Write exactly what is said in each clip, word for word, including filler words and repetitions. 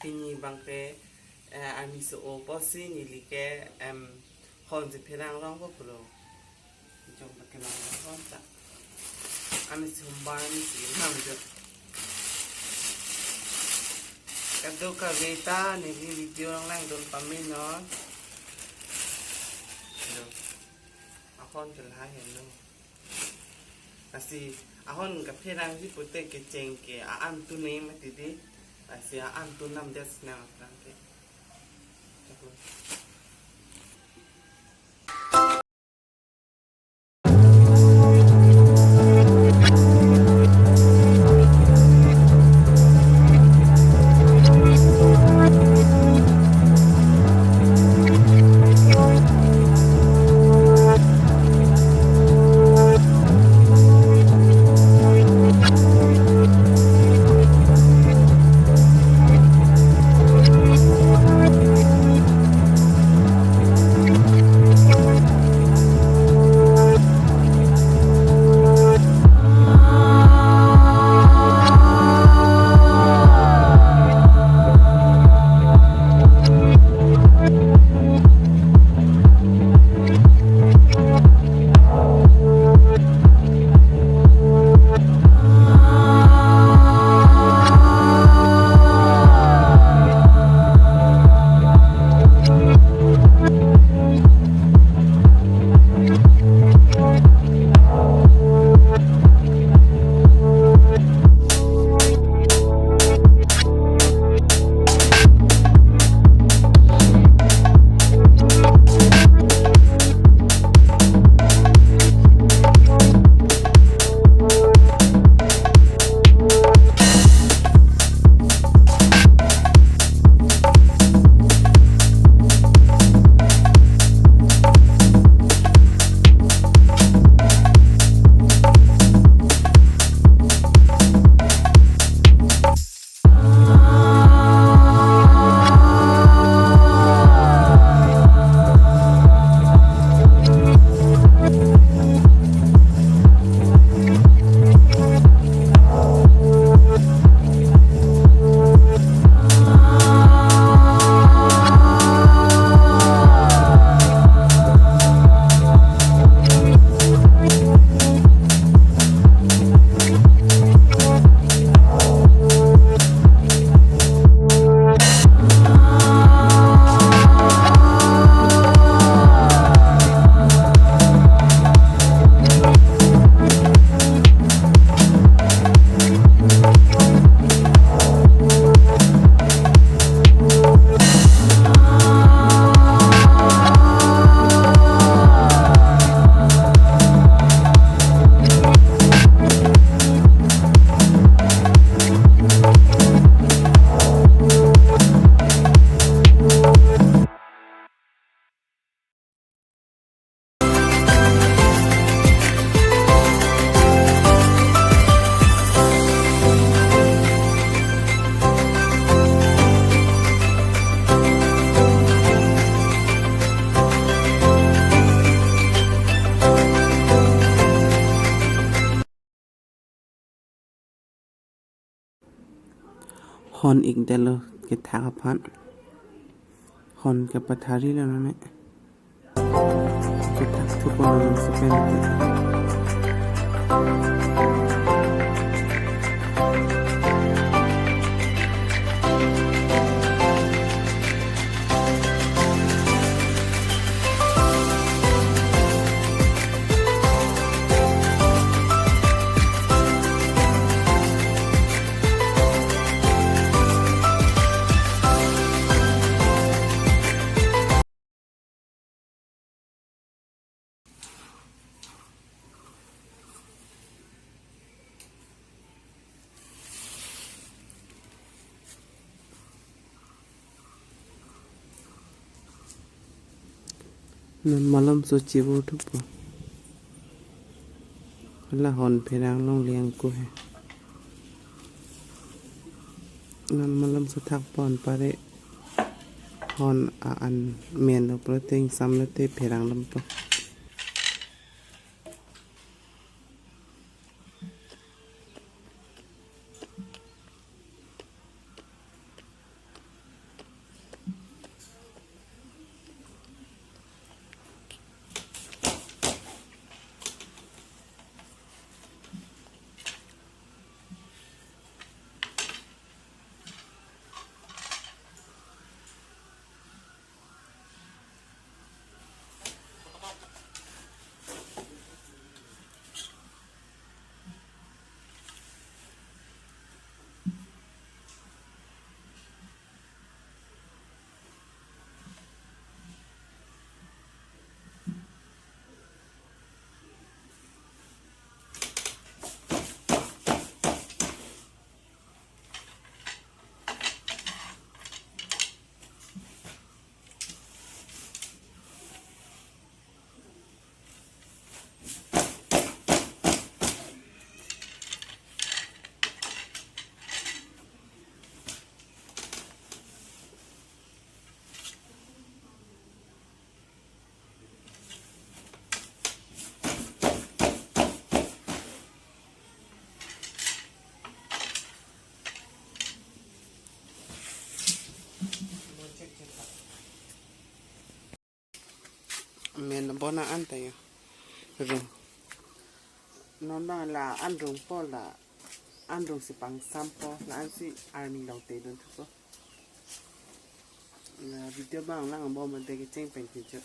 Pini abangke, eh, arni so-o pusi neli ke, em, hon si pherang rong po pulo. Jong pakai mang hon ta. Arni si hombar ni si ham jo. Kadokave ta neli video along langdun pame non. Lo. Ahon ke lahai henlo. Lasi ahon kapherangji pute kecheng ke a-an tune mati dei. Lasi a-an tun nam det si nangpherang ke. Hon ikdetlo kethak aphan. Hon kepathari lo nane. Kethak thupo nang sepen. Non malomso chevor thupo. Hala hon pherang longle ako he. Non malomso thakpon pare hon a-an menlo pulote ingsam lote pherang lampo. Men bona an ta yo. Rung. Non bang la an rungpo, la an rung si pangsampo, la an si arni long te dun thupo. La video bang lang bom ante kecheng pen kecho.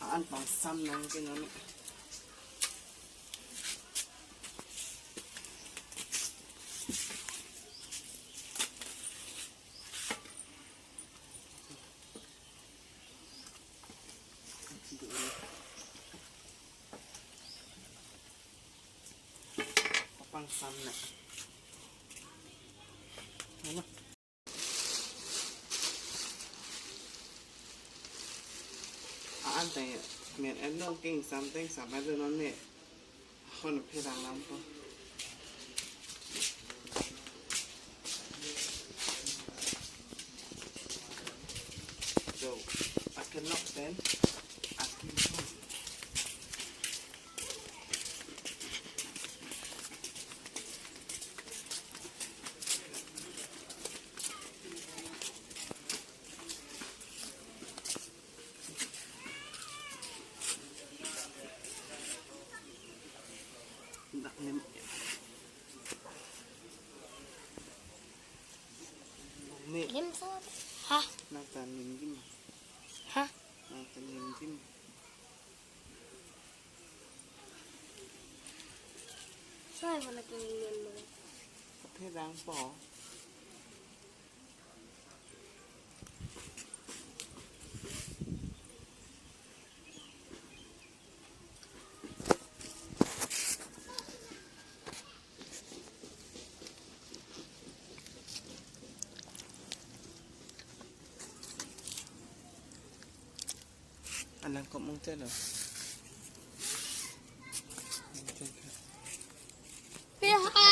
An pangsam nang ke nang. Pangsam na. Ano? An te men en long king something something non ne. Hon pherang lampo. So, I cannot then. I can do. Dak nem. Ne. Lim sa. Ha. Nang tan lim gim. Ha. Nang tan lim gim. Sai mana keng lim mo. Kaphe dang po. Anang kop mungte lo. Piha.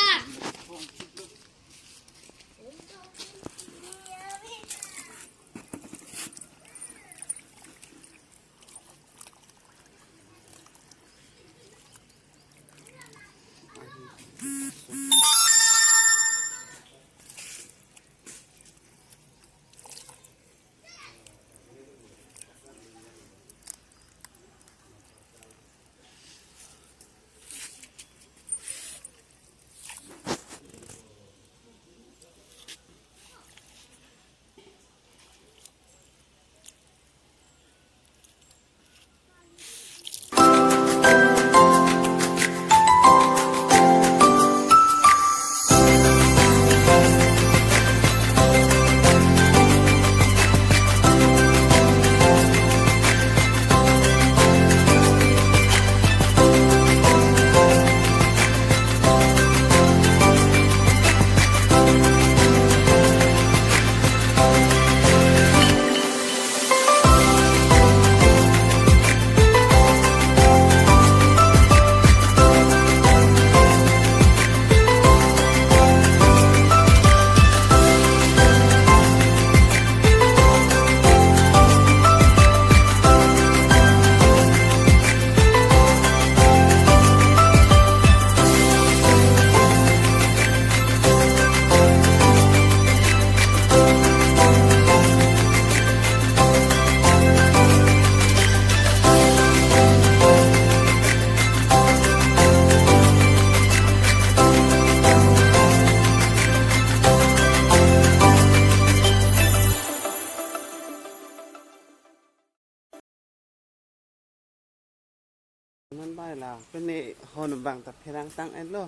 Man bai la, pene hon bang ta pherang tang elo.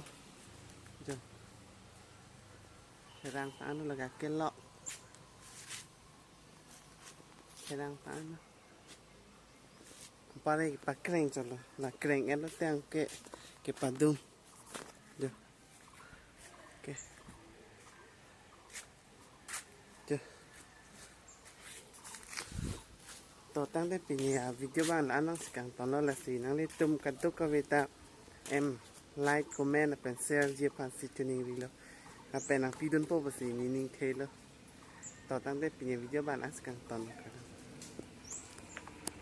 Jo. Pherang tang elo, laga kelo. Pherang tang elo. Pare pakreng cholo, la kreng elo tang ke, kepadung. Jo. Oke. Jo. To tangte pini avideo abang la-an nang si kangtonlo, lasi nanglitum kadokave ta em like, comment lapen share ji aphan si choningrilo. Lapen nangpidunpo pusi nening thelo. To tangte pini avideo abang la-an si kangton.